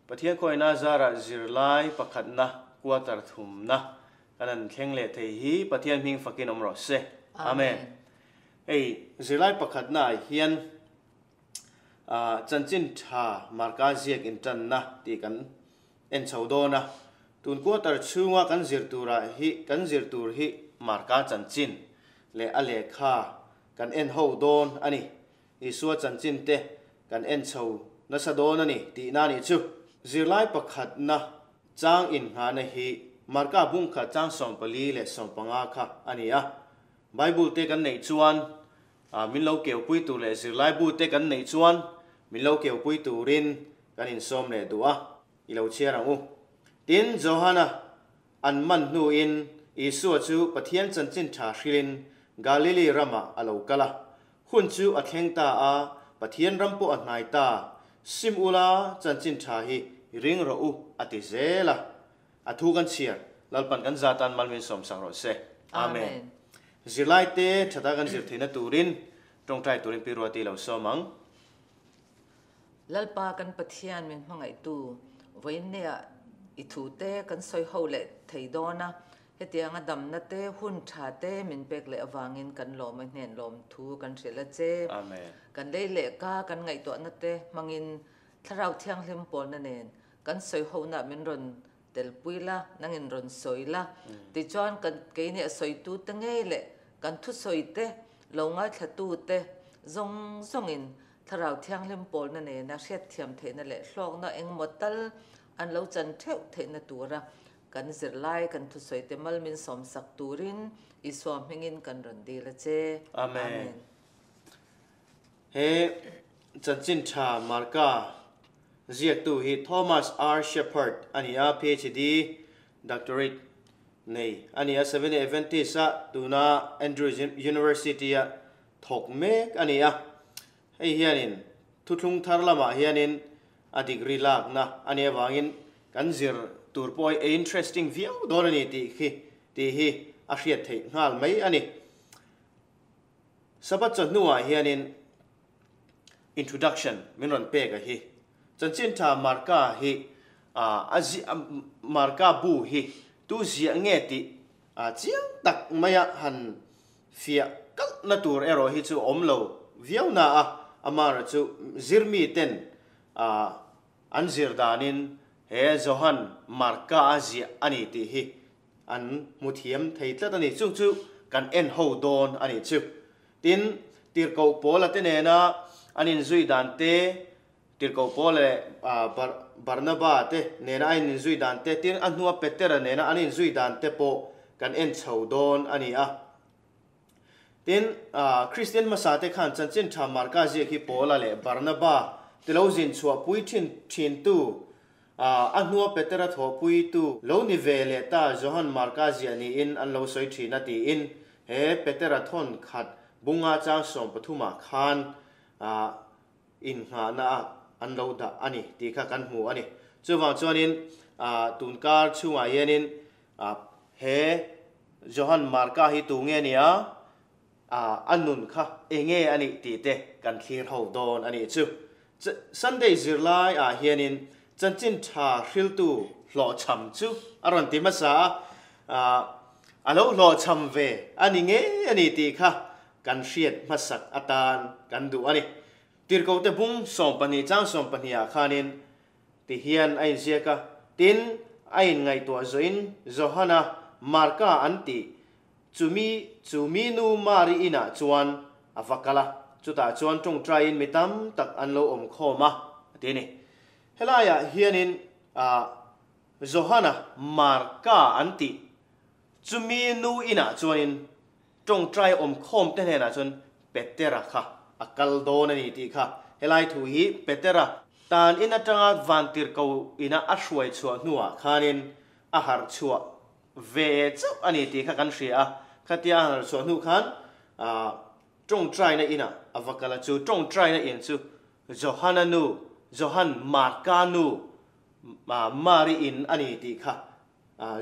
Pathian khawina zarah zirlai pakhatna quarter thumna kan han thleng leh thei hi Pathian hming fakin awm rawh se. Amen. Hei zirlai pakhatna ah hian chanchin tha marka ziak intanna tih kan en chho dawn a. Tun quarter chhunga kan zir turah hi kan zir tur hi marka chanchin leh a lehkha kan en ho dawn a ni. Isua chanchin te kan en chho nasa dawn a ni tihna a nih chu. Zirlai pakhatna chang inngahna hi Marka bungkhat chang 44 leh 15 kha a ni a. Bible te kan neih chuan min lo keupui tur leh zirlaibu te kan neih chuan min lo keupui turin kan insawm leh duh a, i lo chhiar ang u. Tin, Johana an man hnuin Isua chu Pathian chanchin tha hrilhin Galili ramah a lo kal a. Hun chu a thleng ta a, Pathian ram pawh a hnai ta. Sim ula, chanchin tha hi ring rawh u, a ti zel a. A thu kan chhiar, Lalpan kan za tan mal min sawmsak rawh se. Amen. Zirlai te thata kan zir theihna turin tawngtai turin Pi Ruati lo sawm ang. Lalpa kan Pathian min hmangaihtu, vawiinneah i thute kan sawi ho leh thei dawn a, hetianga damna te, hun tha te min pek leh avangin kan lawm a hnen lawm thu kan hrilh a che. Amen. Kan lei leh ka kan ngaihtuahna te hmangin Thlarau Thianghlim pawlna nen kan sawi hona min rawn telpui la, nangin rawn sawi la. Tichuan kan keini a sawitu te ngei leh kan thusawi te, lo ngaithlatu te zawng zawngin Thlarau Thianghlim pawlna nena hriatthiam theihna leh hlawkna engemaw tal an lo chan theuh theihna tura kan zirlai kan thusawi te mal min sawmsak turin Isua hmingin kan rawn dil a che. Amen. He chanchin tha Marka ziaktu hi Thomas R. Shepard a ni a, PhD doctorate nei a ni a, Seventh-day Adventist-a tuna Andrews University-a thawk mek a ni a. Hei hianin thuthlung thar lamah hianin a degree lakna a nih avangin kan zir tur pawh hi a interesting viau dawn a ni tih khi tih hi a hriat theih nghal mai a ni. Sabbath chawhnuah hianin introduction min rawn pek a hi. Chanchin tha Marka hi a Marka bu hi tu ziah nge tih chiang tak maia han fiah kalhna tur erawh hi chu a awm lo viau na a, amaherawh chu zirmi ten an zir danin he Johan Marka a ziah a ni tih hi an hmu thiam thei tlat a ni. Chung chu kan en ho dawn a nih chu. Tin, Tirhkoh Paula te nena an inzui dan te, Tirhkoh Paula leh Barnaba te nena an inzui dan te, tin a hnua Petera nena an inzui dan te pawh kan en chho dawn a ni a. Tin, Kristian hmasa te khan chanchin tha Marka ziak hi Paula leh Barnaba te lo zin chhuahpui thin thintu, a hnua Petera thawhpuitu lo ni ve leh ta Johan Marka ziah niin an lo sawi thin a tiin he Petera thawn khat bunga chang 13 ah khan innghahna ah an lo dah a ni tih kha kan hmu a ni. Chuvang chuanin tunkar chhungah hianin he Johan Marka hi tu nge nia a nun kha enge a nih tih te kan thlir ho dawn a nih chu. Sunday zirlai ah hianin chanchin tha hriltu hlawhchham chu a rawn ti hmasa a, a lo hlawhchham ve a ni ngei a ni tih kha kan hriat hmasak atan kan duh a ni. Tirhkohte bung 12 chang 12 ah khanin ti hian a inziak a, tin, a inngaihtuah zawhin Johana Marka an tih chumi chu mi nu Mari inah chuan a va kal a, chutah chuan tawngtaiin mi tam tak an lo awm khawm a, a ti a ni. Helaiah hianin Johana Marka an tih chumi nu inah chuanin tawngtai awm khawm te hnenah chuan Petera kha a kal dawn a ni tih kha helai thu hi Petera tan in atanga vantirhko ina a hruai chhuah hnuah khanin a harh chhuah ve chauh a ni tih kha kan hria a. Khatia a harh chhuah hnu khan tawngtaina inah a va kal a, chu tawngtaina in chu Johana nu, Johan Marka nu Mari in a ni tih kha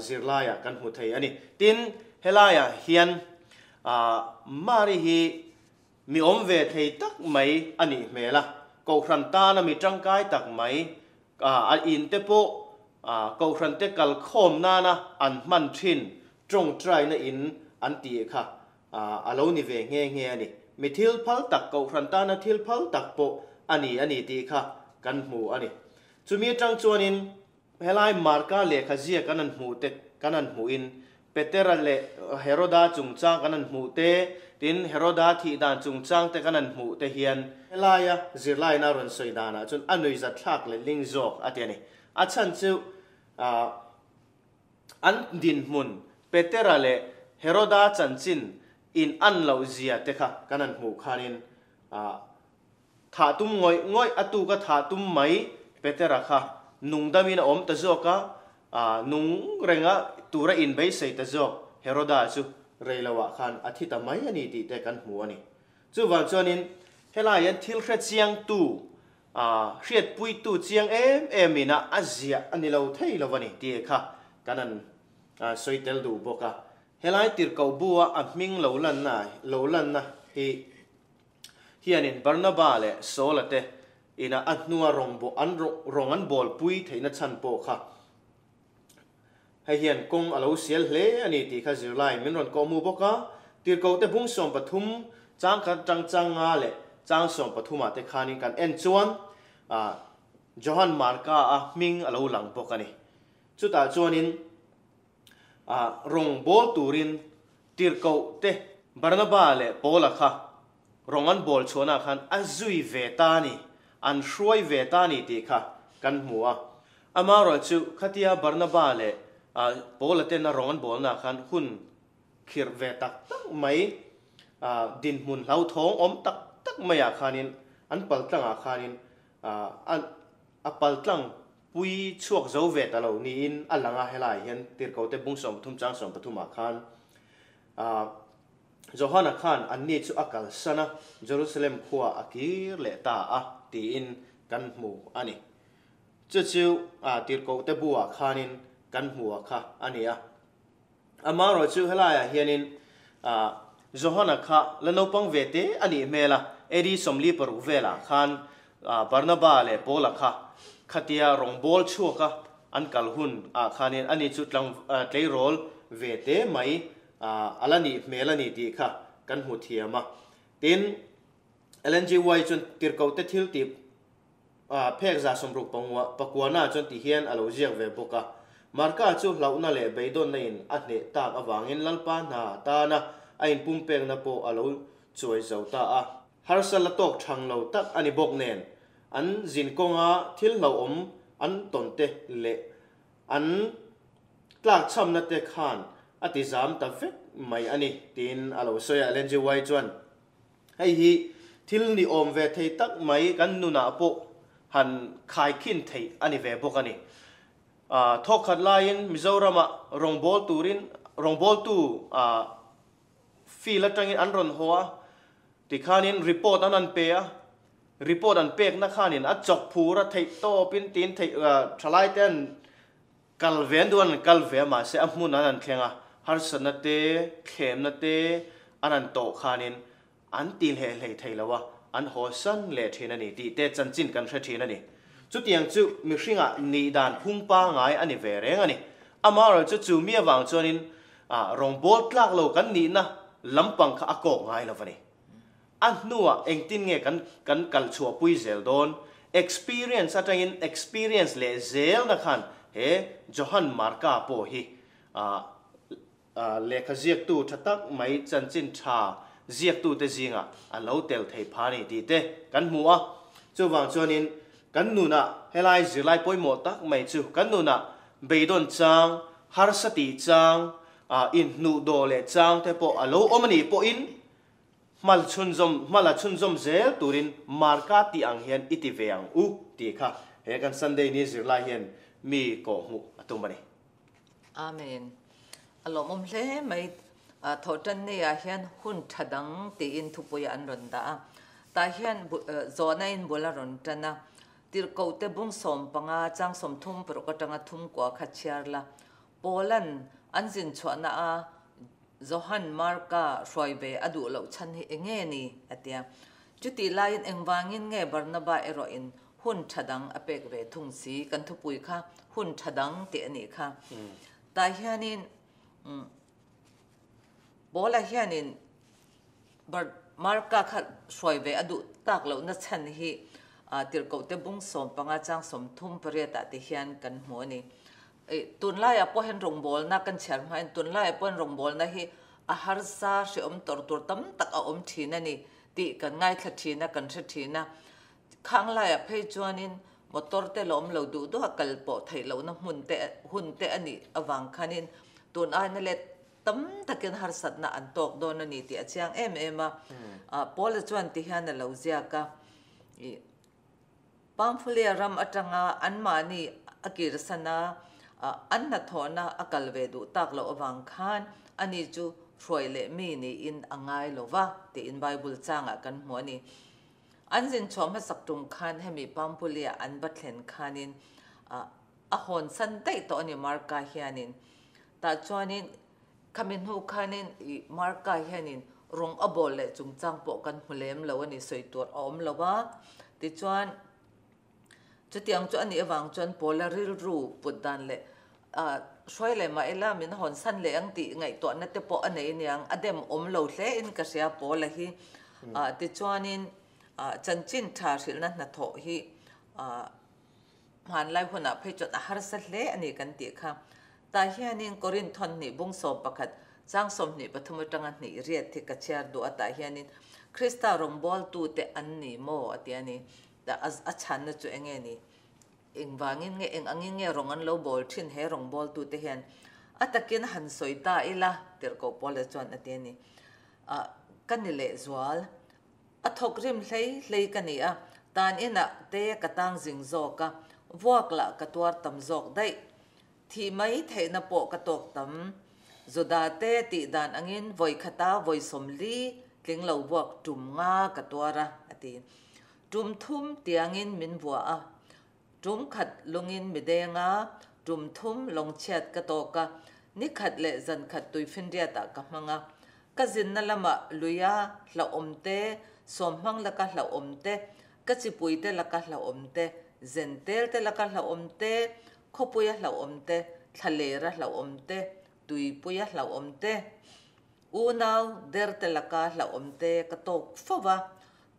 zirlaiah kan hmu thei a ni. Tin, helaiah hian Mari hi mi awm ve thei tak mai a nih hmel a, Kohhran tana mi tangkai tak mai. A in te pawh Kohhran te kal khawm nana an hman thin tawngtaina in an tih kha a lo ni ve nghe nghe a ni. Mi thil phal tak, Kohhran tana thil phal tak pawh a ni a ni tih kha kan hmu a ni. Chumi atang chuanin Helai Marka lehkha zia kan han hmuh te kan han hmuhin Petera leh Heroda chungchang kan han hmuh te, tin Heroda thih dan chungchang te kan han hmuh te hian helaia zirlaina rawn sawi danah chuan a nuihzat thlak leh ling zawk a ti a ni. A chhan chu an dinhmun Petera leh Heroda chanchin in an loh zia te kha kan han hmuh khanin Thah tum ngawih ngawih a tuka thah tum mai Petera kha nungdamin a awm ta zawk a, nung renga tura inbeisei ta zawk Heroda chu reiloah khan a thi ta mai a ni tih te kan hmu a ni. Chuvang chuanin helai hian thil hre chiangtu, hriatpuitu chiang em em ina a ziah a ni lo thei lo a ni tih kha kan han sawi tel duh bawk a. Helai tirhkoh bua a hming lo lanna lo lanna hi Hianin Barnaba leh Saula te inah a hnua rawng an rawng an bawlpui theihna chhan pawh kha hei hian kawng a lo sial hle a ni tih kha zirlai min rawn kawhhmuh bawk a. Tirhkoh te bung 13 chang khat atang chang nga leh chang 13 ah te khanin kan en chuan Johan Marka a hming a lo lang bawk a ni. Chutah chuanin rawng bawl turin Tirhkoh te Barnaba leh Paula kha rawng an bawl chhuahnaah khan a zui ve ta a ni, an hruai ve ta a ni tih kha kan hmu a. Amaherawhchu khatia Barnaba leh Paula tena rawng an bawlnaah khan hun khirh ve tak tak mai, dinhmun hlauthawng awm tak tak maiah khanin an paltlangah khanin a paltlang Pui chhuak zo ve ta lo niin a lang a, helaiah hian Tirhkote bung 13 chang 13 ah khan Johana khan anni chu a kalsan a, Jerusalem khuaah a kir leh ta a tiin kan hmu a ni. Chu chu Tirhkote buah khanin kan hmu a kha a ni a. Amaherawh chu helaiah hianin Johana kha la naupang ve te a nih hmel a, AD 46 velah khan Barnaba leh Paula kha khatia rawngbâwl chhuaka an kal hun ah khanin ani chu tleirawl ve te mai a la nih hmel a ni tih kha kan hmu thiam a. Tin, Ellen G. White chuan tirhkohte thil tih Phek 60 pakuana chuan ti hian a lo ziak ve bawk a. Marka chu hlauhna leh beidawnna in a hneh tak avangin Lalpa hna tana a inpumpekna pawh a lo chuai zo ta a. Harsa la tawk thang lo tak a ni bawk nen, an zin kawnga thil hlauhawm an tawn te leh an tlakchhamna te khan a ti zam ta vek mai a ni, tiin a lo sawi a. Ellen G. White chuan. Hei hi thil ni awm ve thei tak mai kan nunah pawh han khaikhin theih a ni ve bawk a ni. Thawkkhat laiin Mizoramah rawngbâwl turin rawngbâwltu field atangin an rawn haw a, tikhanin report an han pe a, report an pekna khanin a chawk phur a theih tawpin tiin theih thalaite an Kal ve an duh an kal ve a mahse a hmun an han thleng a, harsatna te, thlemna te an han tawh khanin an ti hleh hlei thei lo a, an haw san leh thin a ni tih te chanchin kan hre thin a ni. Chutiang chu mihringah nih dan phung pangai a ni ve reng a ni. Amaherawhchu chu chu mi avang chuanin rawngbâwl tlak lo kan nihna lampang kha a kawk ngai lo a ni. A hnuah engtin nge kan kan kal chhuahpui zel dawn? Experience atangin experience leh zelna khan he Johan Marka pawh hi lehkha ziaktu tha tak mai chanchin tha ziaktute zingah a lo tel thei pha a ni tih te kan hmu a. Chuvang chuanin kan nunah helai zirlai pawimawh tak mai chu kan nunah beidawn chang, harsa tih chang, inhnuhdawh leh chang te pawh a lo awm a nih pawhin Hmal chhunzawm, hmala chhunzawm zel turin Marka tih ang hian i ti ve ang u tih kha he kan Sunday ni zirlai hian mi kawhhmuh a tum a ni. Amen. A lawmawm hle mai. Thawhtan nei ah hian hun tha dang tiin thupui ah an rawn dah a. Tah hian zawhna in bul a rawn tan a. Tirhkoh te bung 15 chang 36 atanga thum kua kha chhiar la. Paula'n an zin chhuahna a Johan Marka hruai ve a duh loh chhan hi eng nge ni? a ti a. Chutih laiin engvangin nge Barnaba erawhin hun tha dang a pek ve thung si. Kan thupui kha hun tha dang tih a nih kha. Tah hianin Paula hianin Marka kha hruai ve a duh tak lohna chhan hi tirhkohte bung 15 chang 38 ah te hian kan hmu a ni. Tunlaiah pawh hian rawngbawlna kan chhiar hmain tunlaiah pawh hian rawngbawlna hi a harsa hrehawm tawrh tur tam tak a awm thin a ni tih kan ngaithla thin a, kan hre thin a. Khang laiah phei chuanin motor te la awm lo duh duh a kal pawh theih lohna hmun te hun te a nih avang khanin tun aina let tam takin harsatna an tawk dawn a ni tih a chiang em em a. Paula chuan ti hian a lo ziak a, ih Pamphylia ram atanga anmahni a kirsan a, an hnathawhna a kal ve duh tak loh avang khan ani chu hruai leh mi niin a ngai lo va tiin Bible changah kan hmu a ni. An zin chhuah hmasak tum khan hemi Pamphylia an va thlen khanin a hawnsan daih tawh a ni Marka hianin. Tah chuanin khami hnu khanin ih Marka hianin rawng a bawl leh chungchang pawh kan hmu lem lo a ni, sawi tur a awm lo a. Tichuan chutiang chu a nih avang chuan Paula rilru put dan leh ah hruai leh mah ila min hawnsan leh ang tih ngaihtuahna te pawh a nei aniang, a dem awm lo hle in ka hria Paula hi. Ah tichuanin ah chanchin tha hrilhna hnathawh hi ah Hmanlai hunah phei chuan a harsa hle a ni kan tih kha. Tah hianin Korinth thawnhnih bung 11 chang 23 atanga hnih riat hi ka chhiar duh a, tah hianin Krista rawngbawltute an ni maw a ti a ni. Tah a chhanna chu eng nge ni? Engvangin nge, eng angin nge rawng an lo bawl thin he rawngbawltute hian? A takin han sawi ta ila, tirhkoh Paula chuan a ti a ni. Ah, ka ni lehzual. A thawk rim hlei hlei ka ni a, tan inah te ka tang zing zawk a, vuak lah ka tuar tam zawk daih. Thih mai theihna pawh ka tawk tam. Juda te tih dan angin vawi khata vawi 40 tling lo vuak tum nga ka tuar a, a ti. Tum thum tiangin min vua a, tum khat lungin mi deng a, tum thum lawngchhiat ka tawk a, ni khat leh zan khat tuifinriatah ka hmang a. Ka zinna lamah luia hlauhawm te, sawmhmang laka hlauhawm te, ka chipuite laka hlauhawm te, zentel te laka hlauhawm te, khawpuia hlauhawm te, thlalera hlauhawm te, tuipuia hlauhawm te, unau derte laka hlauhawm te ka tawk fo va.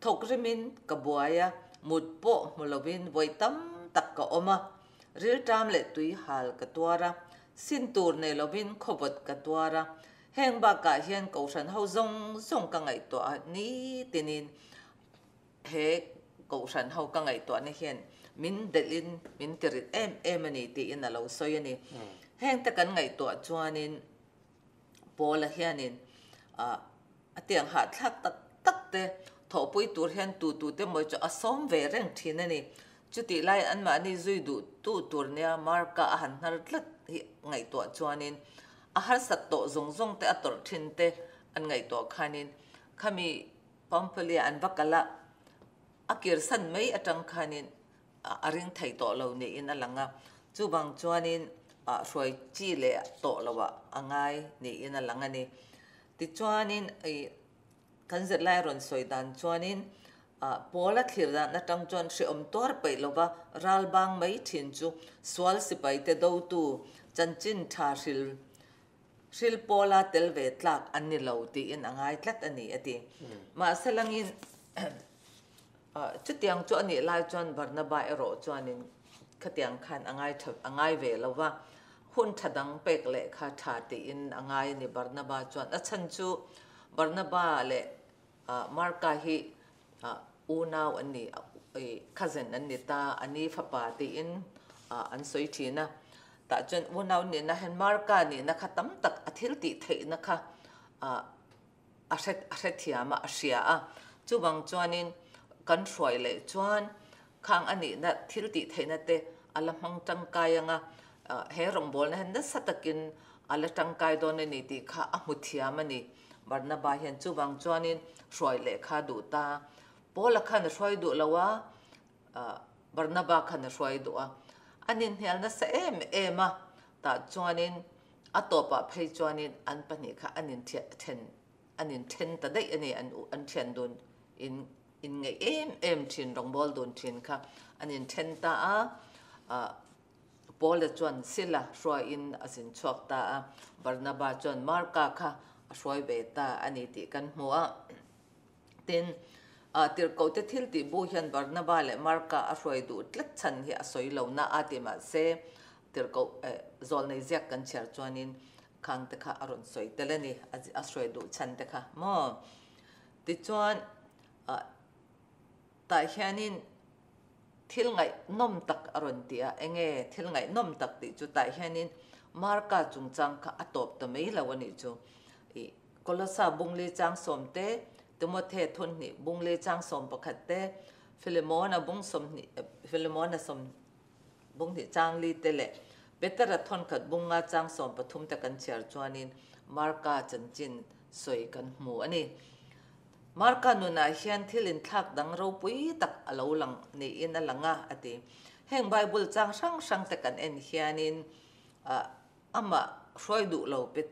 Thawk rimin ka buai a, mut pawh hmu lovin vawi tam tak ka awm a, rilṭam leh tui hal ka tuar a, sin tur nei lovin khawvawt ka tuar a, heng bakah hian kohhran ho zawng zawng ka ngaihtuah a, nitinin he kohhran ho ka ngaihtuahna hian min delhin min tirit em em a ni tiin a lo sawi a ni. Hengte kan ngaihtuah chuanin Paula hianin a tiang hahthlak tak tak te thawhpui tur hian tu tu te mawi chu a sawm ve reng thin a ni. Chutih laiin anmahni zui duh tu tur nia Marka a han hnar tlat hi ngaihtuah chuanin a harsat tawh zawng zawng te a tawrh thin te an ngaihtuah khanin khami Pamphylia an va kal a, a kirsan mai atang khanin a ring thei tawh lo niin a lang a, chuvang chuanin hruai chi leh tawh loh ah a ngai niin a lang a ni. Tichuanin ih kan zirlai rawn sawi dan chuanin Paula thlir dan atang chuan hrehawm tuar peih lova ral bang mai thin chu sual sipai te dotu chanchin tha hril hril Paula tel ve tlak an ni lo tiin a ngai tlat a ni a ti. Mahse langin Chutiang chu a nih lai chuan Barnaba erawh chuanin khatiang khan a ngai tha a ngai ve lo va, hun tha dang pek leh kha tha tiin a ngai a ni Barnaba chuan. A chhan chu Barnaba leh Marka hi unau an ni, cousin an ni ta, a ni fapa tiin an sawi thin a. Tah chuan unau nihna hian Marka nihna kha tam tak a thil tih theihna kha a hre a hrethiam a, a hria a. Chuvang chuanin kan hruai leh chuan khang a nihna thil tih theihna te a la hmang tangkai ang a, he rawngbawlna hian nasa takin a la tangkai dawn a ni tih kha a hmu thiam a ni. Barnaba hian chuvang chuanin hruai leh kha duh ta. Paula khan a hruai duh lo a, Barnaba khan a hruai duh a. A ninhnial nasa em em a, tah chuanin A tawpah phei chuanin an pahnih kha an inthiah then, an inthen ta daih a ni, an an thian dun in. inngeih em em thin rawngbawl dun thin kha an inthen ta a, Paula chuan Sila hruaiin a zin chhuak ta a, Barnaba chuan Marka kha a hruai ve ta a ni tih kan hmu a. Tin, Tirhkohte thil tih bu hian Barnaba leh Marka a hruai duh tlat chhan hi a sawi lo na a ti mahse, Tirhkoh zawlnei ziak kan chhiar chuanin khang te kha a rawn sawi tel a ni, a hruai duh chhan te kha maw? Tichuan, tah hianin thil ngaihnawm tak a rawn ti a, enge thil ngaihnawm tak tih chu tah hianin Marka chungchang kha a tawp ta mai lo a nih chu. Ih, Kolosa bungli chang sawm te, Timothe thunhnih bungli chang sawm pakhat te, Filemona bung sawmhnih, Filemona sawm bunghnih chang li te leh Petera thawnkhat bunga chang sawm pathum te kan chhiar chuanin Marka chanchin sawi kan hmu a ni. Marka nunah hian thil inthlak dang ropui tak a lo lang niin a lang a, a ti. Heng Bible chang hrang hrang te kan en hianin amah hruai duh lo pet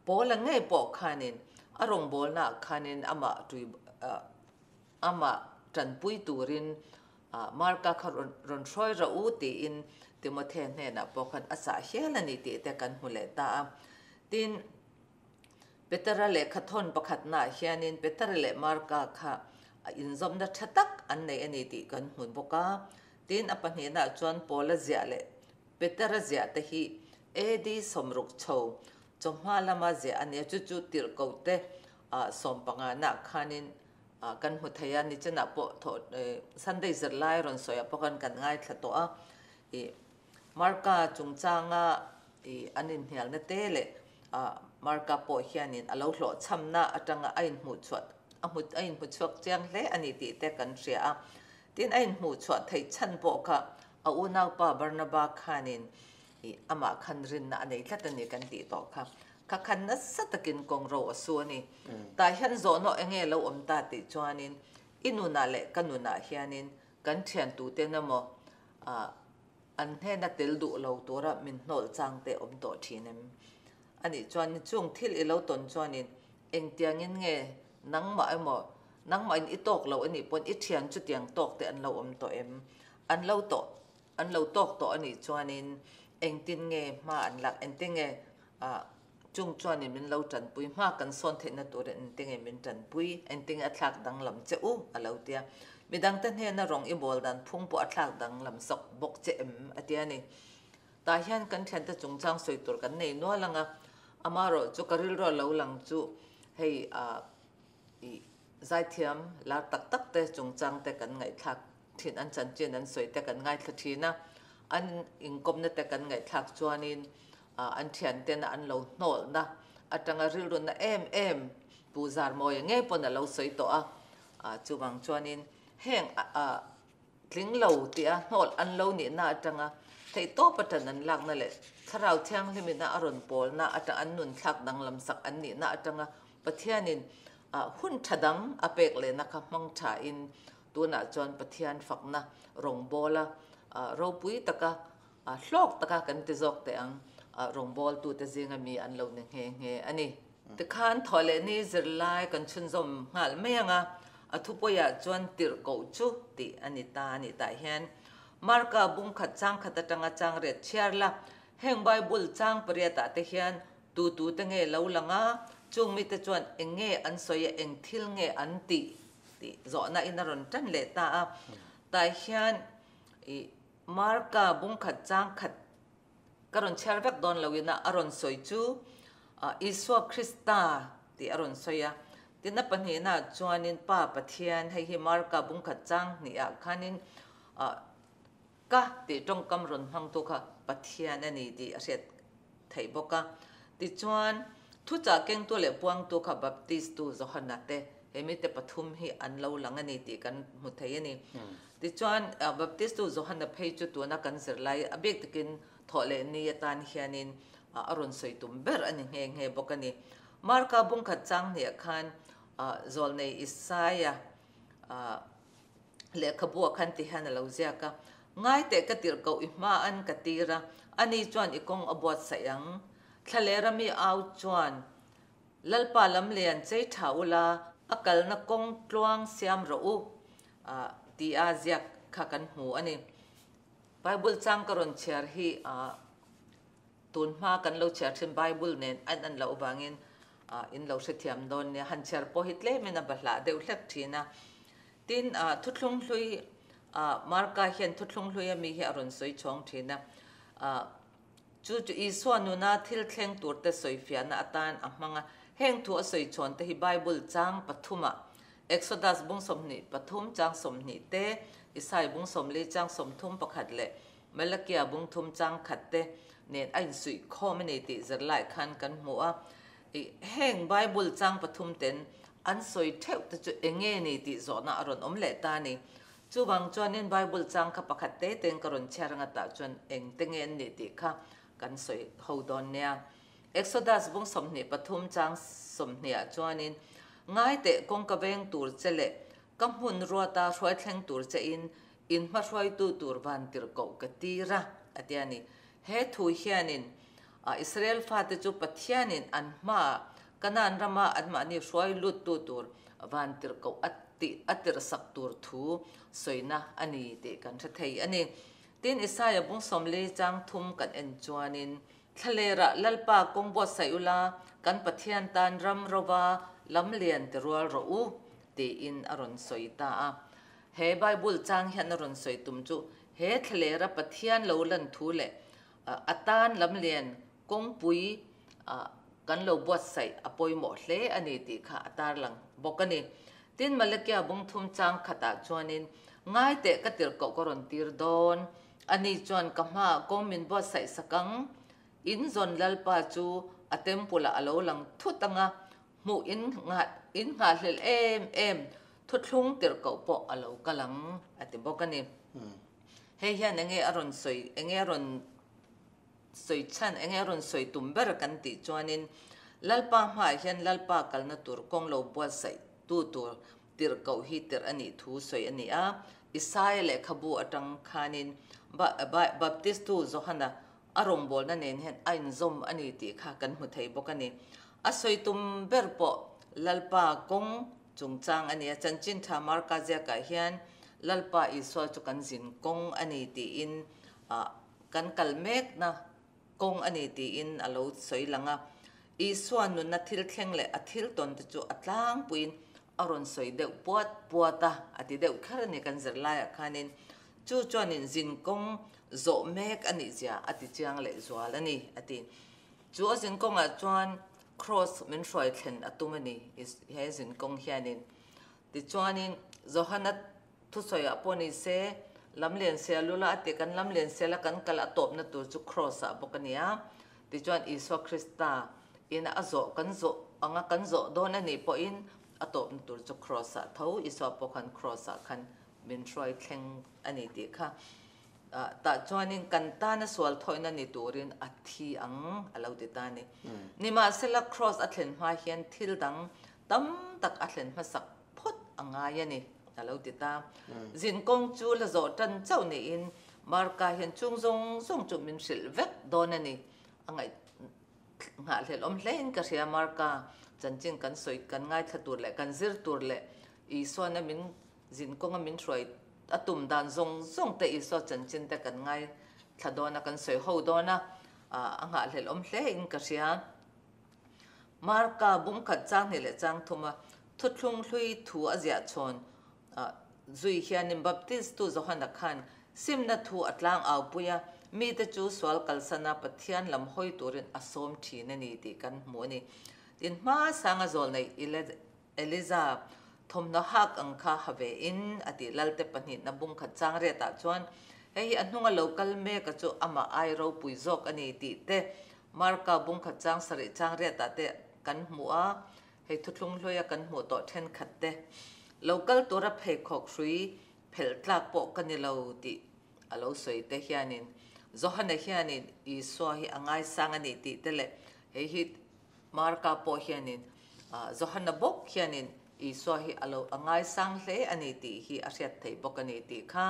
Paula ngei pawh khanin a rawngbawlnaah khanin amah tui amah tanpui turin Marka kha rawn hruai rawh u tiin Timothe hnenah pawh khan a chah hial a ni tih te kan hmu leh ta a. Tin, Petera lehkha thawn pakhatnaah hianin Petera leh Marka kha inzawmna tha tak an nei a ni tih kan hmu bawk a. Tin, a pahnihnaah chuan Paula ziah leh Petera ziah te hi AD 60 chho chawhma lama ziah a nia, chu chu tirhkohte sawmpanganaah khanin kan hmu thei a, nichinah pawh thawh Sunday zirlai rawn sawiah pawh khan kan ngaithla tawh a, ih Marka chungchanga ih an inhnialna te leh Marka pawh hianin a lo hlawhchhamna atanga a inhmuhchhuah a hmu a inhmuchhuak chiang hle a ni tih te kan hria a, tin a inhmuhchhuah theih chhan pawh kha a unaupa Barnaba khanin ih amah khan rinna a nei tlat a ni kan tih tawh kha. Kha khan nasa takin kawng ro a su a ni. Tah hian zawhnawh eng nge lo awm ta tih chuanin i nunah leh ka nunah hianin kan thiantuten emaw ah an hnena tel duh lo tura min hnawlh chang te awm tawh thin em? A nih chuan chung thil i lo tawn chuanin engtiangin nge nangmah emaw nangmahin i tawk lo a nih pawn i thian chutiang tawk te an lo awm tawh em? An lo tawh an lo tawk tawh a nih chuanin engtin nge hma an lak engtin nge Chung chuanin min lo tanpui hma kan sawn theihna turin engtinge min tanpui, engtinge a thlak danglam che u a lo ti a. Midangte hnena rawng i bawl dan phung pawh a thlak danglam sawk bawk che em a ti a ni. Tah hian kan thiante chungchang sawi tur kan nei nual ang a, amaherawh chu ka rilru a lo lang chu hei i zaithiam lar tak tak te chungchang te kan ngaihthlak thin, an chanchin an sawi te kan ngaithla thin a, an inkawmna te kan ngaihthlak chuanin an thiantena an lo hnawlhna atanga rilruna em em Pu Zarmawia ngei pawn a lo sawi tawh a, chuvang chuanin heng tling lo tia hnawlh an lo nihna atanga theihtawp atan an lakna leh Thlarau Thianghlimina a rawn pawlna atang an nun thlak danglam sak an nihna atanga Pathianin hun tha dang a pek lehna kha hmang thain tunah chuan Pathian fakna rawngbawla ropui taka Hlawk taka kan ti zawk teh ang, rawngbawltute zinga mi an lo ni nghe nghe a ni. Tikhan thaw leh ni zirlai kan chhunzawm nghal mai ang a, a thupawiah chuan tirhkoh chu tih a ni ta a nih tah hian Marka bung khat chang khat atanga chang riat chhiar la, heng Bible chang pariatah te hian tu tu te nge lo lang a, chung mite chuan eng nge an sawi a, eng thil nge an tih tih zawhna in a rawn tan leh ta a, tah hian ih Marka bungkhat chang khat ka rawn chhiar vek dawn loin a rawn sawi chu Isua Krista tih a rawn sawi a. Tin a pahnihnaah chuanin Pa Pathian, hei hi Marka bungkhat chang hnihah khanin ka tih tawngkam rawn hmangtu kha Pathian a ni tih a hriat theih bawk a. Tichuan, thuchah kengtu leh puangtu kha Baptistu Johana te, he mite pathum hi an lo lang a ni tih kan hmu thei a ni. Tichuan, Baptistu Johana phei chu tuna kan zirlai a bik takin thawh leh ni atan hianin a rawn sawi tum ber a ni nghe nghe bawk a ni. Marka bungkhat chang hniah khan Zawlnei Isaia Lehkhabu ah khan ti hian a lo ziak a, Ngai teh ka tirh koh i hma an ka tir a, ani chuan i kawng a buatsaih ang. Thlalera mi au chuan, Lalpa lam lian chei tha ula. A kalna kawng tluang siam rawh u tia ziak kha kan hmu a ni. Bible chang ka rawn chhiar hi tun hma kan lo chhiar thin Bible nen a in an loh vangin in lo hrethiam dawn nia. Han chhiar pawh hi tlemin a bahlah deuh hlek thin a. Tin, thuthlung hlui Marka hian thuthlung hlui ami hi a rawn sawi chhawng thin a. Chu chu Isua nuna thil thleng turte sawifiahna atan a hmang a. Heng thu a sawi chhawn te hi Bible chang pathumah, Exodus bung 23 chang 20 te, Isai bung 40 chang 31 leh Malakia bung thum chang khat te nen a insuih khawm a ni tih zirlai khan kan hmu a. Heng Bible chang pathum ten an sawi theuh te chu eng nge ni tih zawhna a rawn awm leh ta a ni. Chuvang chuanin Bible chang kha pakhat te tein ka rawn chhiar anga tah chuan eng te nge an nih tih kha kan sawi ho dawn nia. Exodus bung 23 chang 20 ah chuanin, Ngai teh kawngka veng tur che leh ka hmun ruata hruai thleng tur che in in hmahruaitu tur van tirhkoh ka tir a, a ti a ni. He thu hianin Israel fate chu Pathianin an hmaah Kanaan rama anmahni hruai luttu tur van tirhkoh a tih a tirhsak tur thu sawina a ni tih kan hre thei a ni. Tin, Isaia bung 40 chang thum kan en chuanin, Thlalerah Lalpa kawng buatsaih ula, kan Pathian tan ram rova lam lian ti rual rawh u, tiin a rawn sawi ta a. He Bible chang hian a rawn sawi tum chu he thlalera Pathian lo lan thu leh a tan lam lian Kawngpui kan lo buatsaih a pawimawh hle a ni tih kha a tarlang bawk a ni. Tin, Malakia bung thum chang khatah chuanin, Ngai teh ka tirhkoh ka rawn tir dawn, ani chuan ka hmaah kawng min buatsaih sak ang, in zawn Lalpa chu a temple-ah a lo lang thut ang a, hmuh in in nghahhlelh em em thuthlung tirhkoh pawh a lo kal ang, a ti bawk a ni. Hei hian enge a rawn sawi, enge a rawn Sawi chhan enge a rawn sawi tum ber kan tih chuanin Lalpa hmaah hian Lalpa kalna tur kawng lo buatsaih tu tur tirhkoh hi tirh a nih thu sawi a ni a. Isaia lehkhabu atang khanin Baptistu Johana a rawngbawlna nen hian a inzawm a ni tih kha kan hmu thei bawk a ni. A sawi tum ber pawh Lalpa kawng chungchang a ni a. Chanchin tha Marka ziakah hian Lalpa Isua chu kan zin kawng a ni tiin Kan kal mekna kawng a ni tiin a lo sawi lang a. Isua nunna thil thleng leh a thil tawn te chu a tlangpuiin a rawn sawi deuh puat puat a, a ti deuh kher a ni kan zirlaiah khanin. Chu chuanin zin kawng zawh mek a nih zia a ti chiang leh zual a ni, a ti. Chu a zin kawngah chuan Kraws min hruai thlen a tum a ni he zin kawng hianin. Tichuanin Johana Thusawiah pawh ni se, lam lian sial ula a ti, kan lam lian sial a kan kal a tawpna tur chu Kraws ah bawk a ni a. Tichuan Isua Krista in a zawh kan zawh anga kan zawh dawn a nih pawhin a tawpna tur chu Kraws ah tho Isua pawh khan Kraws ah khan min hruai thleng a ni tih kha tah chuanin kan tana sual thawihna ni turin a thi ang a lo ti ta a ni. Nimahsela Kraws a thlen hma hian thil dang tam tak a thlen hmasak phawt a ngai a ni, a lo ti ta. Zin kawng chu la zawh tan chauh niin Marka hian chung zawng zawng chu min hrilh vek dawn a ni. A ngaih nghahhlelh awm hlein ka hria Marka chanchin kan sawi kan ngaithla tur leh kan zir tur leh Isuana min zin kawnga min hruai a tum dan zawng zawng te Isua chanchin te kan ngaithla dawn a kan sawi ho dawn a, a nghahhlelh awm hlein ka hria. Marka bung khat chang hnih leh chang thuma thuthlung hlui thu a ziah chhawn zui hianin Baptistu Johana khan simna thu a tlang au pui a, mite chu sual kalsana Pathian lam hawi turin a sawm thin a ni tih kan hmu a ni. Tin, hmasanga zawlnei Eliza thawmhnaw hak ang kha ha ve in a tih Lalte pahnihna bung khat chang riatah chuan hei hi a hnunga lo kal mek a chu amah ai ropui zawk a ni tih te Marka bung khat chang sarih chang riatah te kan hmu a, hei thuthlung hluaia kan hmuh tawh thenkhat te lo kal tura pheikhawk hrui phelh tlak pawh ka ni lo tih a lo sawi te hianin Johana hianin Isua hi a ngaisang a ni tih te leh hei hi Marka pawh hianin Johana bawk hianin Isua hi a lo a ngaisang hle a ni tih hi a hriat theih bawk a ni tih kha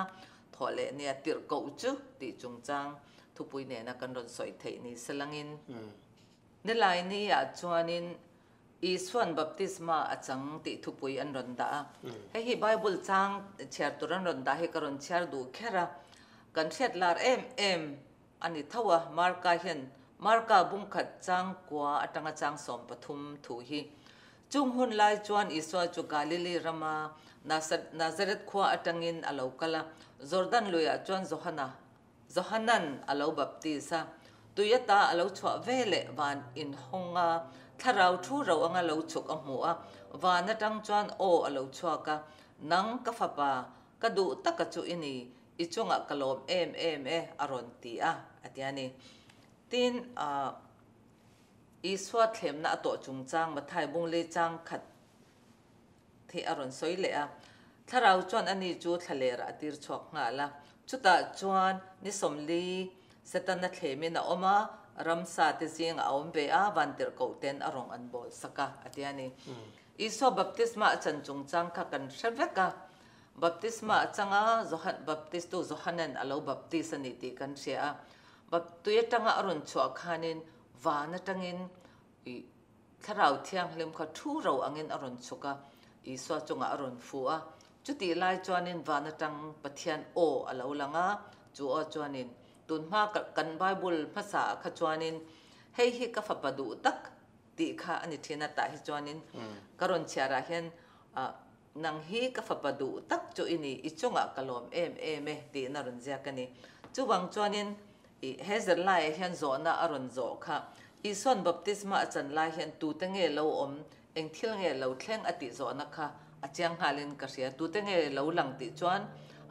thawh leh nia tirhkoh chu tih chungchang thupui nena kan rawn sawi theih ni se langin. Nilai ni ah chuanin Isuan baptisma a chang tih thupui an rawn dah a. Hei hi Bible chang chhiar tur an rawn dah hi ka rawn chhiar duh kher a. Kan hriat lar em em a ni tho a, Marka hian Marka bungkhat chang kua atanga chang 13 thu hi. Chung hun lai chuan Isua chu Galili rama Nazareth khua atangin a lo kal a, Jordan luiah chuan Johana Johanan a lo baptis a, tui ata a lo chhuah ve leh van inhawng a, thlarau thu ro anga lo chhuk a hmu a, van atang chuan aw a lo chhuak a, Nang ka fapa, ka duh taka chu i ni, i chungah ka lawm em em e, a rawn ti a, a ti a ni. Tin, Isua thlemna a tawh chungchang Mathai Bunglei chang khat Thi a rawn sawi leh a. Thlarau chuan ani chu thlalerah a tir chhuak nghal a. Chutah chuan ni 40 Setana thlemin a awm a, ramsa te zingah a awm ve a, vantirhkoh ten a rawng an bawl sak a, a ti a ni. Isua baptisma a chan chungchang kha kan hre vek a. Baptisma a chang a, Johan, Baptistu Johanan a lo baptis a ni tih kan hria a. Bap, tui atanga a rawn chhuah khanin van atangin i Thlarau Thianghlim kha thu ro angin a rawn chhuk a, Isua chungah a rawn fu a. Chutih lai chuanin van atang Pathian aw a lo lang a, chu aw chuanin, Tunhma kan Bible hmasa ah kha chuanin, Hei hi ka fapa duh tak tih kha a ni thin a, tah hi chuanin ka rawn chhiar ah hian, Nang hi ka fapa duh tak chu i ni, i chungah ka lawm em em e tiin a rawn ziak a ni. Chuvang chuanin i he zirlaiah hian zawhna a rawn zawh kha. Isua'n baptisma a chan lai hian tute nge lo awm, eng thil nge lo thleng a tih zawhna kha a chiang nghalin ka hria. Tute nge lo lang tih chuan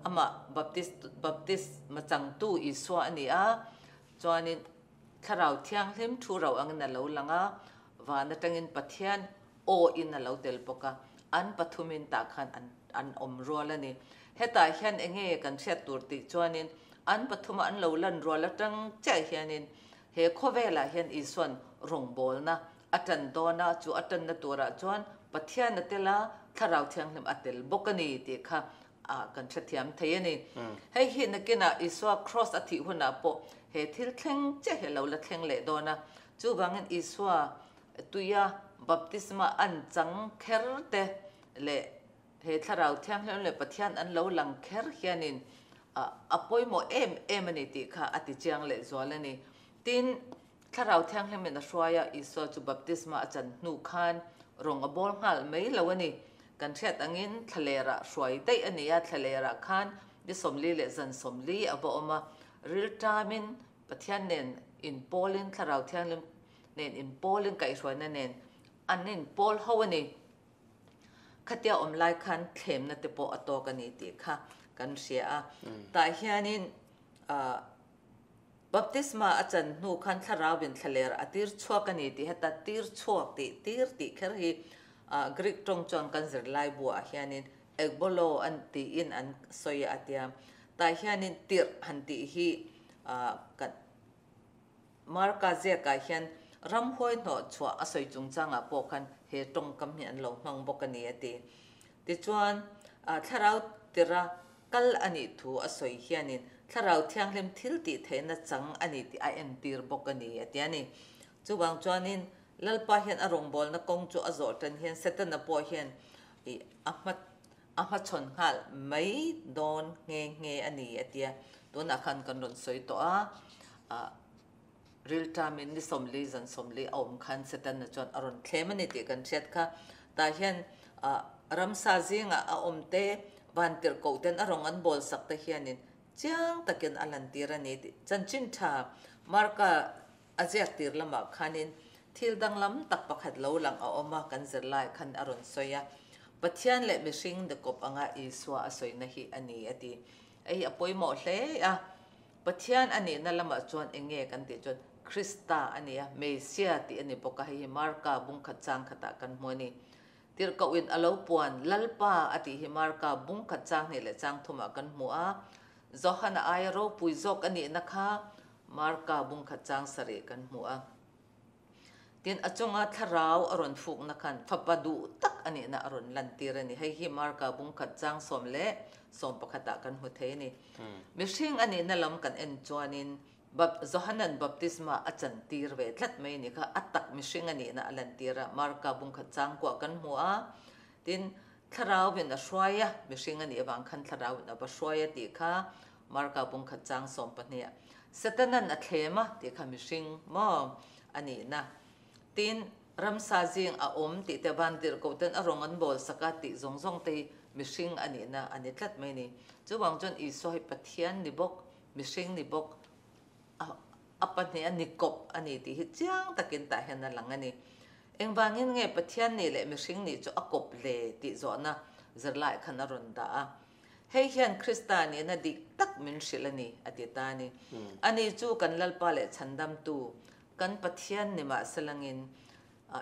amah baptist baptisma changtu Isua a ni a, chuanin Thlarau Thianghlim thu ro angin a lo lang a, van atangin Pathian aw in a lo tel bawk a, an pathumin tah khan an an awm rual a ni. Hetah hian enge kan hriat tur tih chuanin an pathuma an lo lan rual atang chiah hianin he khawvelah hian Isua'n rawngbawlna a tan dawn a, chu a tanna turah chuan Pathian a tel a, Thlarau Thianghlim a tel bawk a ni tih kha a kan hrethiam thei a ni. Hei hi nakinah Isua Kraws a thih hunah pawh he thil thleng chiah hi a lo la thleng leh dawn a, chuvangin Isua Tuia baptisma an chang kher te leh he Thlarau Thianghlim leh Pathian an lo lang kher hianin a pawimawh em em a ni tih kha a ti chiang leh zual a ni. Tin, Thlarau Thianghlimin a hruai a, Isua chu baptisma a chan hnu khan rawng a bawl nghal mai lo a ni. Kan hriat angin thlalerah hruai daih a ni a, thlalerah khan ni 40 leh zan 40 a va awm a, rilṭamin Pathian nen inpawlin Thlarau Thianghlim nen inpawlin kaihhruaina nen an inpawl ho a ni. Khatia awm lai khan thlemna te pawh a tawk a ni tih kha kan hria a. Tah hianin baptisma a chan hnu khan thlarauin thlaler a tir chhuak a ni tih heta tir chhuak tih tir tih kher hi Greek tawng chuan kan zirlai buah hianin ekbolo an tiin an sawi a tia. Tah hianin tirh han tih hi kan Marka ziakah hian ramhuai hnawh chhuah a sawi chungchangah pawh khan he tawngkam hi an lo hmang bawk a ni a ti. Tichuan, thlarau tira kal a nih thu a sawi hianin thlarau thianghlim thil tih theihna chang a ni tih a entir bawk a ni a ti a ni. Chuvang chuanin Lalpa hian a rawngbawlna kawng chu a zawh tan hian Setana pawh hian a hma a hmachhawn nghal mai dawn nghe nghe a ni a tia. Tunah khan kan rawn sawi tawh a, ah rilṭamin ni 40 zan 40 a awm khan Setana chuan a rawn thlem a ni tih kan hriat kha. Tah hian ah ramsa zingah a awm te, vantirhkoh ten a rawng an bawl sak te hianin chiang takin a lantir a ni tih chanchin tha Marka A ziak tir lamah khanin thil danglam tak pakhat lo lang a awm a, kan zirlai khan a rawn sawi a. Pathian leh mihring dakawp anga Isua a sawina hi a ni a ti. Hei a pawimawh hle a, Pathian a nihna lamah chuan eng nge kan tih chuan Krista a ni a, Mesia tih a ni bawk a, hei hi Marka bungkhat chang khatah kan hmu a ni. Tirhkohin a lo puan Lalpa a tih hi Marka bungkhat chang hnih leh chang thumah kan hmu a, Johana aia ropui zawk a nihna kha Marka bungkhat chang sarih kan hmu a. Tin, a chunga thlarau a rawn fukna khan fapa duh tak a nihna a rawn lantir a ni. Hei hi Marka bungkhat chang 11 ah kan hmu thei a ni. Mihring a nihna lam kan en chuanin Johanan baptisma a chantir ve tlat mai ni kha, a tak mihring a nihna a lantir a, Marka bungkhat changkuah kan hmu a, tin, Thlarauvin a hruai a, mihring a nih avang khan Thlarauvin a va hruai a tih kha Marka bungkhat chang 12 ah Setanan a thlem a tih kha mihring maw a nihna. Tin, ramsa zing a awm tih te van tirhkoh ten a rawng an bawl sak a tih zawng zawng te hi mihring a nihna a ni tlat mai a ni. Chuvang chuan Isua hi Pathian ni bawk, mihring ni bawk, a a pahnih a ni kawp a ni tih hi chiang takin tah hian a lang a ni. Engvangin nge Pathian nih leh mihring nih chu a kawp hle tih zawhna zirlai khan a rawn dah a. Hei hian Krista nihna dik tak min hrilh a ni, a ti ta a ni. Ani chu kan Lalpa leh Chhandamtu, kan Pathian ni mahselangin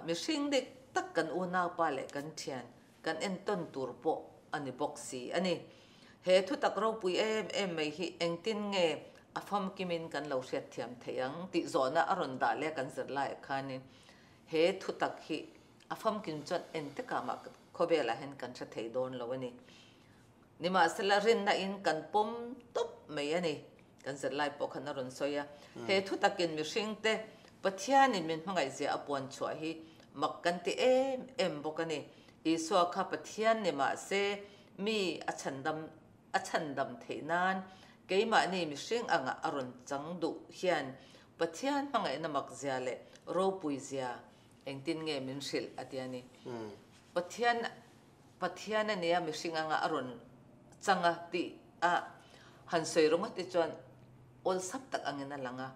mihring dik tak kan unaupa leh kan thian, kan entawn tur pawh a ni bawk si a ni. He thutak ropui em em mai hi engtin nge a famkimin kan lo hriatthiam theih ang tih zawhna a rawn dah leh kan zir laiah khanin he thutak hi a famkim chuan engtikah mah khawvelah hian kan hre thei dawn lo a ni. Nimahsela rinna in kan pawm tawp mai a ni. Kan zir lai pawh khan a rawn sawi a. He thutakin mihringte Pathianin min hmangaihzia a puan chhuah hi mak kan ti em em bawk a ni. Isua kha Pathian ni mahse mi a chhandam a chhandam theih nan keimahni mihring angah a rawn chang duh hian Pathian hmangaihna makzia leh ropuizia engtin nge min hrilh a ti a ni. Pathian Pathian a nia mihring anga a rawn chang a tih a han sawi ringawt te chuan awlsam tak angin a lang a,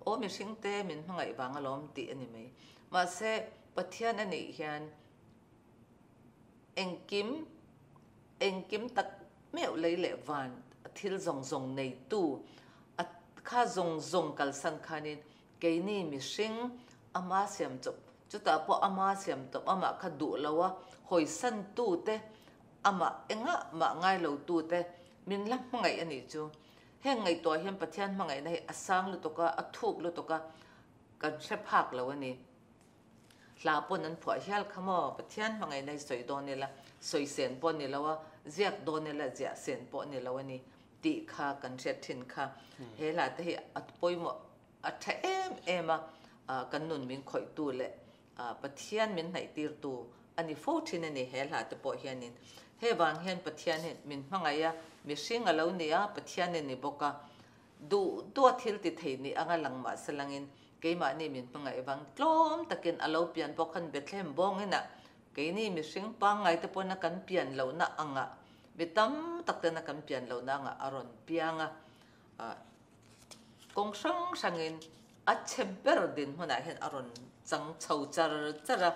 aw mihring te min hmangaih vang alawm tih a ni mai. Mahse Pathian a nih hian engkim engkim tak meuh lei leh van thil zawng zawng neitu a kha zawng zawng kalsan khanin Keini mihring ama siam chawp, chutah pawh ama siam tawp, amah kha duh lo a, hawisan tute, amah engah mah ngai lo tute min la hmangaih a nih chu. Heng ngaihtuah hian Pathian hmangaihna hi a sang lutuk a, a thuk lutuk a, kan hre phak lo a ni. Hla pawn an phuah hial kha maw? Pathian hmangaihna hi sawi dawn ila, sawi sen pawh ni lo a, ziak dawn ila, ziah sen pawh ni lo a ni tih kha kan hriat thin kha. He hla te hi a pawimawh A tha em em a, kan nun min khawihtu leh Pathian min hnaihtirtu a ni fo thin a ni he hla te pawh hianin. Hei vang hian Pathian hi min hmangaih a, mihring a lo ni a, Pathian a ni bawk a. Duh duh a thil ti thei ni anga lang mah se langin keimahni min hmangaih vang tlawm takin a lo pian pawh khan Bethlehem bawngin ah keini mihring pangngai te pawhin a kan pian lohna angah mi tam tak tena kan pian lohna angah a rawn piang a. Kawng hrang hrangin a chhe ber dinhmunah hian a rawn chang chho char char a,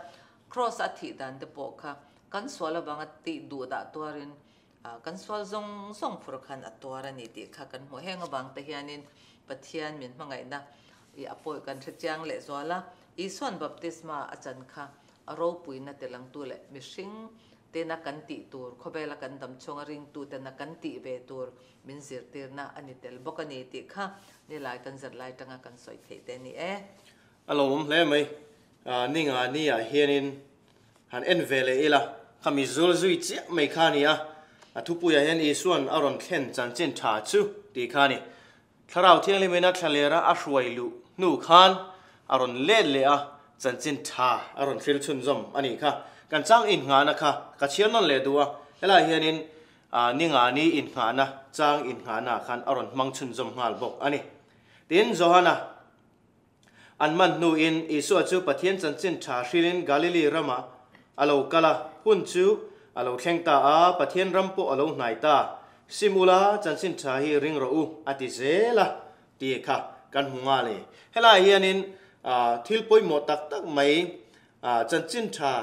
Kraws a thih dan te pawh kha kan sual avanga tih duh dah tuarin kan sual zawng zawng phur khan a tuar a ni tih kha kan hmu. Heng avang te hianin Pathian min hmangaihna i a pawi kan hre chiang leh zual a, Isuan baptisma a chan kha a ropuina telangtu leh mihring tena kan tih tur, khawvela kan dam chhunga ringtu tena kan tih ve tur min zirtirna a ni tel bawk a ni tih kha nilai kan zirlai tanga kan sawi theih te a ni e. A lo awm hle mai. Ninga ni ah hianin han en ve leh ila, khami zul zui chiah mai kha a ni a. A thupuiah hian Isua'n a rawn thlen chanchin tha chu tih kha a ni. Thlarau Thianghlimin a thlalera a hruai luh hnu khan a rawn let leh a, chanchin tha a rawn hril chhunzawm a nih kha. Kan chang innghahna kha ka chhiar nawn leh duh a, helaiah hianin Ningani innghahna chang innghahna ah khan a rawn hmang chhunzawm nghal bawk a ni. Tin, Johana an man hnuin Isua chu Pathian chanchin tha hrilin Galili ramah a lo kal a, hun chu a lo thleng ta a, Pathian ram pawh a lo hnai ta. Sim ula, chanchin tha hi ring rawh u, a ti zel a, tih kha kan hmu nghal e. Helaiah hianin thil pawimawh tak tak mai chanchin tha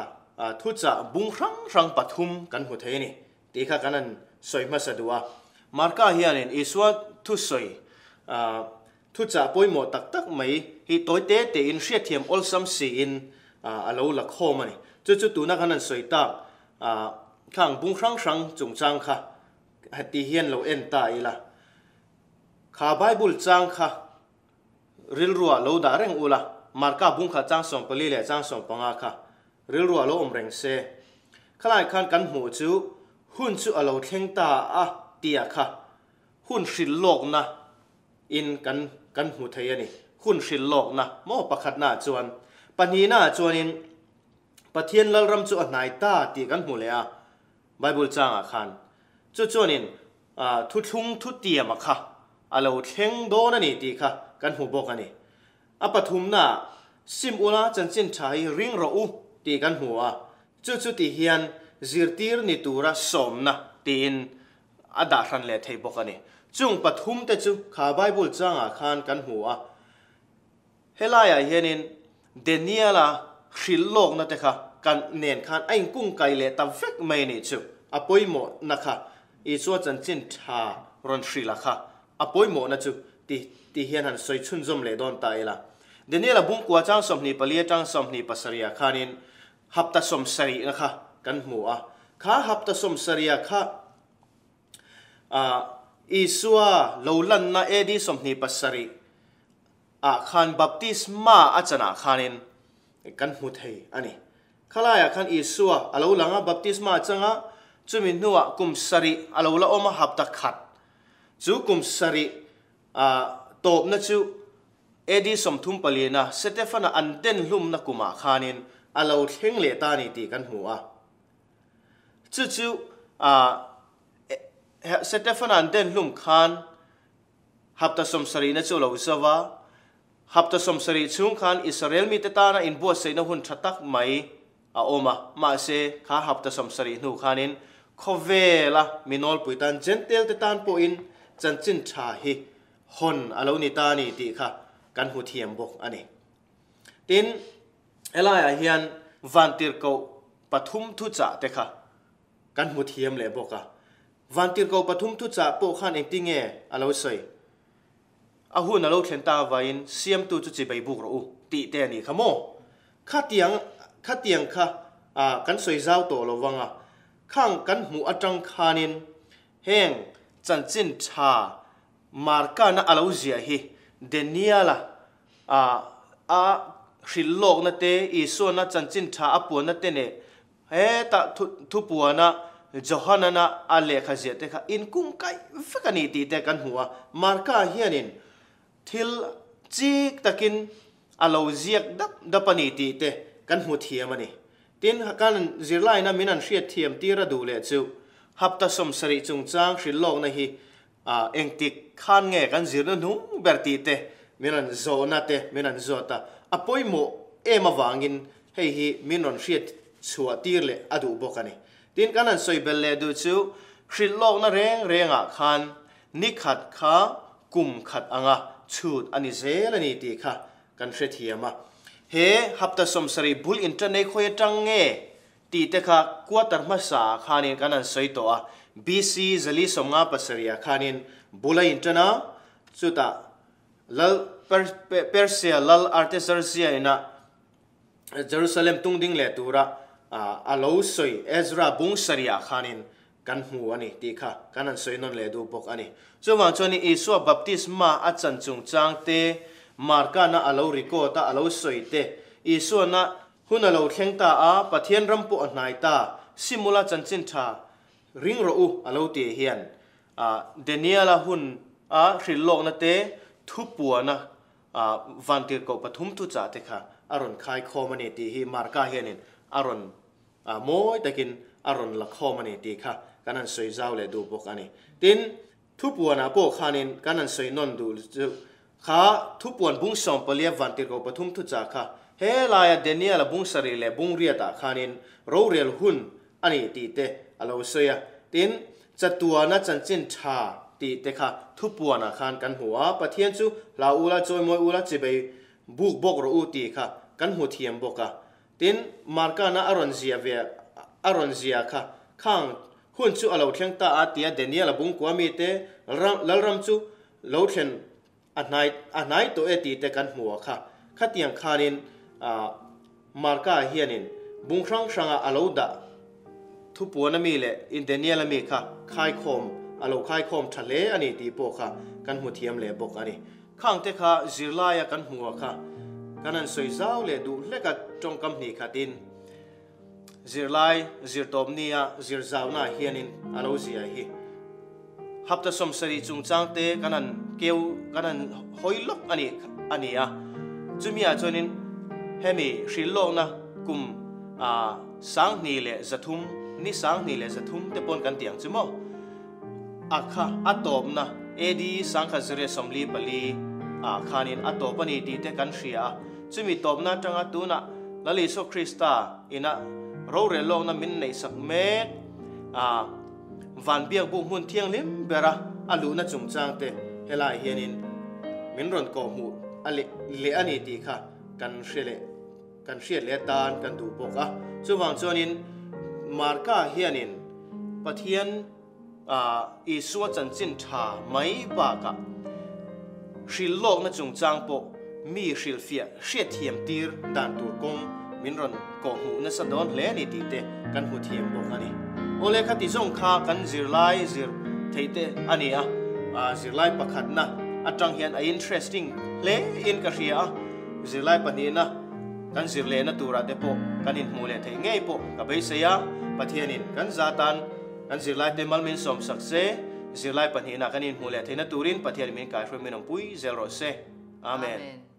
thuchah bung hrang hrang pathum kan hmu thei a ni. Tih kha kan han sawi hmasa duh a. Marka hianin Isua thusawi thuchah pawimawh tak tak mai hi tawi te tein hriatthiam awlsam siin a lo la khawm a ni. Chu chu tuna kan han sawi tak khang bung hrang hrang chungchang kha ti hian lo en ta ila. Kha Bible chang kha rilruah lo dah reng ula, Marka bung kha chang 14 leh chang 15 kha Rilru a lo awm reng se. Khalai khan kan hmuh chu hun chu a lo thleng ta a tia kha hun hrilh lawkna in kan kan hmu thei a ni. Hun hrilh lawkna maw pakhatnaah chuan pahnihnaah chuanin Pathian Lalram chu a hnai ta tih kan hmu leh a Bible changah khan. Chu chuanin thuthlung thutiama kha a lo thleng dawn a ni tih kha kan hmu bawk a ni. A pathumnaah sim ula chanchin tha hi ring rawh u tih kan hmu a, chu chu ti hian zirtir ni tura sawmna tiin a dah hran leh thei bawk a ni. Chung pathumte chu kha Bible changah khan kan hmu a. Helaiah hianin Daniela hrilh lawkna te kha kan nen khan a inkungkai leh ta vek mai a nih chu. A pawimawhna kha Isua chanchin tha rawn hrilh a kha a pawimawhna chu ti ti hian han sawi chhunzawm leh dawn ta ila. Daniela bungkua chang 24 atang 27 ah khanin hapta 70 na kha kan hmu a. Kha hapta 70 kha Isua lo lanna AD 27 ah khan baptisma a chanah khanin kan hmu thei a ni. Khalaiah khan Isua a lo lang a, baptisma a chang a, chumi hnuah kum sarih a lo la awm a, hapta khat. Chu kum sarih tawpna chu AD 34 a Setefana an den hlumna kumah khanin a lo thleng leh ta a ni tih kan hmu a. Chu chu Setefana an den hlum khan hapta 70 na chu lo zo va, hapta 70 chhung khan Israel mite tana inbuatsaihna hun tha tak mai a awm a, mahse kha hapta 70 hnu khanin khawvela mi nawlpui tan Gentile te tan pawhin chanchin tha hi hawn a lo ni ta a ni tih kha kan hmu thiam bawk a ni. Tin, helaiah hian vantirhkoh pathum thuchah te kha kan hmu thiam leh bawk a. Vantirhkoh pathum thuchah pawh khan engtinge a lo sawi? A hun a lo thlen ta avaiin siamtu chu chibei buk rawh u tih te a nih kha maw? Khatiang khatiang kha kan sawi zau tawh lo vang a, khang kan hmuh atang khanin heng chanchin tha Markana a lo ziah hi Daniela a a hrilh lawkna te, Isuana chanchin tha a puanna te neh hetah thupuana Johanana a lehkha ziah te kha inkungkaih vek a ni tih te kan hmu a. Marka hianin thil chik takin a lo ziak dap dap a ni tih te kan hmu thiam a ni. Tin, kan zirlaina min an hriat thiam tir a duh leh chu hapta 70 chungchang hrilh lawkna hi Engtik khan nge kan zirna hnung ber tih te min rawn zawhna te min rawn zawt a, a pawimawh em avangin hei hi min rawn hriat chhuah tir leh a duh bawk a ni. Tin, kan han sawi belh leh duh chu hrilh lawkna reng rengah khan ni khat kha kum khat anga chhut a ni zel a ni tih kha kan hrethiam a. He hapta 70 bul inṭan ei khawi aṭang nge Tih te kha quarter hmasa ah khanin kan han sawi tawh a, BC 457 ah khanin bul a inṭan a, chutah Lal Persia Lal Artaxerxes ina Jerusalem tungding leh tura a lo sawi Ezra bung sarih ah khanin kan hmu a ni tih kha kan han sawi nawn leh duh bawk a ni. Chuvang chuan Isua baptisma a chan chungchang te, Markana a lo record a a lo sawi te, Isuana Hun a lo thleng ta a, Pathian ram pawh a hnai ta, Simula chanchin tha ring rawh u a lo ti hian Daniela hun a hrilh lawkna te thupuana vantirhkoh pathum thuchah te kha a rawn khai khawm a ni tih hi Marka hianin a rawn mawi takin a rawn la khawm a ni tih kha kan han sawi zau leh duh bawk a ni. Tin, Thupuanah pawh khanin kan han sawi nawn duh chu kha thupuan bung 14 vantirhkoh pathum thuchah kha he laia Daniel-a bung sarih leh bung riatah khanin rorel hun a ni tih te a lo sawi a. Tin, chatuana chanchin tha tih te kha thupuanah khan kan hmu a, Pathian chu hla ula, chawimawi ula, chibei buk bawk rawh u tih kha kan hmu thiam bawk a. Tin, Markana a rawn zia ve a rawn zia kha khang hun chu a lo thleng ta a tia Daniel-a bungkua mite Lalram chu lo thlen a hnai a hnai tawh e tih te kan hmu a kha. Khatiang khanin Marka hianin bung hrang hranga a lo dah thupuan ami leh in Daniel-a mi kha khaikhawm a lo khaikhawm tha hle a ni tih pawh kha kan hmu thiam leh bawk a ni. Khang te kha zirlaia kan hmu a kha kan han sawi zau leh duh hlek a tawngkam hnih khatin zirlai zirtawp nia zir zauna hianin a lo zia hi. Hapta 70 chungchang te kan han keu kan han hawi lawk a nih a ni a. Chumi ah chuanin hemi hrilhlawkna kum ah 2300 ni 2300 te pawn kan ti ang chu maw? A kha a tawpna AD 1944 ah khanin a tawp a ni tih te kan hria a. Chumi tawpna atanga tunah Lal Isua Krista ina rorel lawkna min neihsak mek a. Van biakbuk hmun thianghlim bera a luhna chungchang te helai hianin min rawn kawh hmuh a leh leh a ni tih kha kan hre leh kan hriat leh atan kan duh bawk a. Chuvang chuanin Marka hianin Pathian Isua chanchin tha mai bakah hrilhlawkna chungchang pawh mi hrilhfiah hriatthiam tir dan tur kawng min rawn kawh hmuh nasa dawn hle a ni tih te kan hmu thiam bawk a ni. Awle khati zawng kha kan zirlai zir theih te a ni a, zirlai pakhatna atang hian a interesting hle in ka hria a, zirlai pahnihna kan zir lehna turah te pawh kan inhmuh leh theih ngei pawh ka beisei a, Pathianin kan zatan Kan zirlaite mal min sawmsak se, zirlai pahnihna kan inhmuh leh theihna turin Pathian min kaihruai min awmpui zel rawh se. Amen. Amen.